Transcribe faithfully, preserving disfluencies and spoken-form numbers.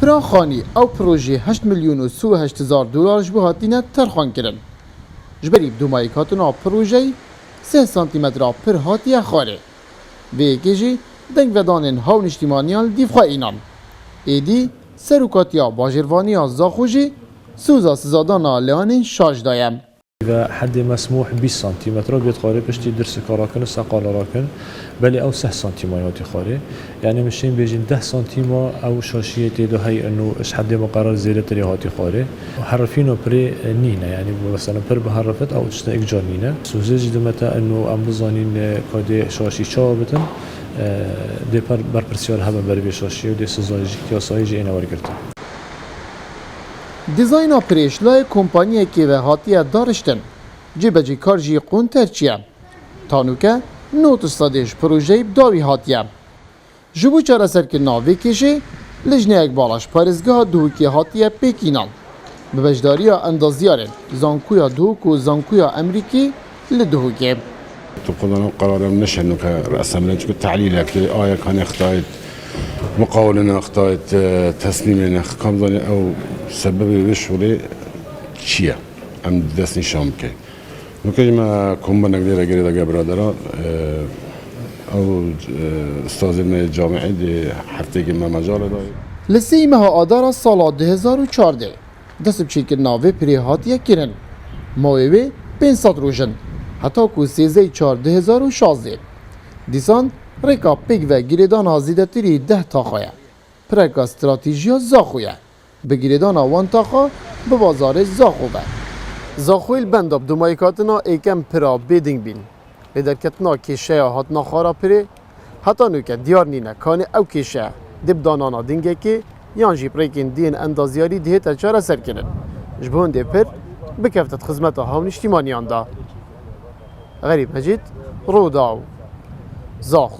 Pira Xanî, ew projeyê heşt milyon û sî û heşt hezar dolar ji bo hatine terxan kirin. Ji berî bi domayîk hatina projeyê sih santîmetra pir hatiye xwarê. Vê yekê jî dengvedanên hawnîştîmaniyan li dîv xwe înan. Êdî serokatiya bajêrvaniya Zaxo jî soza sizadana li anên şaş daye. Ve hedê mesmûh bîst santîmetre bêt xwarê, piştî dirsika rakin û seqala rakin, belê ew sih santîma hatî xwarê. Yani min şên bêjin deh santîma ew şaşiyê tê de hey û ji hedê muqerer zêdetirê hatî xwarê. Herifîna pirê nîne, yani mesela pir biherifit ew tişta yekcar nîne. Sozê jî dime te û em bizanîn, e, kadê şaşî çawa bitin, e, dê per berpirsiyar hebin berî vê şaşiyê û dê sizayê jî yasayê jî êne wergirtin. Dîzayna pirê ji layê kompaniyekê ve hatiye dariştin. Cêbecîkar jî qûnter çiye. Ta nûke nod sedê ji projeyê bi dawî hatiye. Ji bo çareserkirina vê kêşê, lijneyek bala ji parêzgeha Duhokê hatiye pêkînan. Bi beşdariya endazyarên Zankoya Duhok û Zankoya Emerîkî li Duhokê. Tu qulana qerarê min neşe nuke resemle, çünkü tehlîlek, ayek hanê xitayet, muqawilina xitayet, e, teslîmê ne, kam zanî ew sebebê wê şolê çi ye? Em dest nîşan bike. Nuke jî me kombanek lê re girê dage biradera, e, ew, e, ustazê me camiyê dê hefteyekê me mecale dayê. Li sêyî meha Adara sala du hezar û çardeh, dest bi çêkirina vê pirê hatiye kirin. Mawê wê pênc sed roj in, heta ku sêzdehê çar du hezar û şazdeh. Dîsan rêka pêk ve girêdana zêdetirî deh taxa ye. Pireka stratejî ya Zaxo ye. Bi girêdana wan taxa bi bazarê Zaxo ve. Zaxoyê li benda bi domayîk hatina êkem pira bêding bîn. Lê derketina kêşeya hatina xwara pirê heta nûke diyar nîne, kanê ew kêşe dê bi danana dingekê yan jî bi rêkên diyên endazyarî dihête çareserkirin. Ji bo hindê pir bikevte di xizmeta hawnîştîmaniyan de. Xerîb Mecîd, Rûdaw, Zaxo.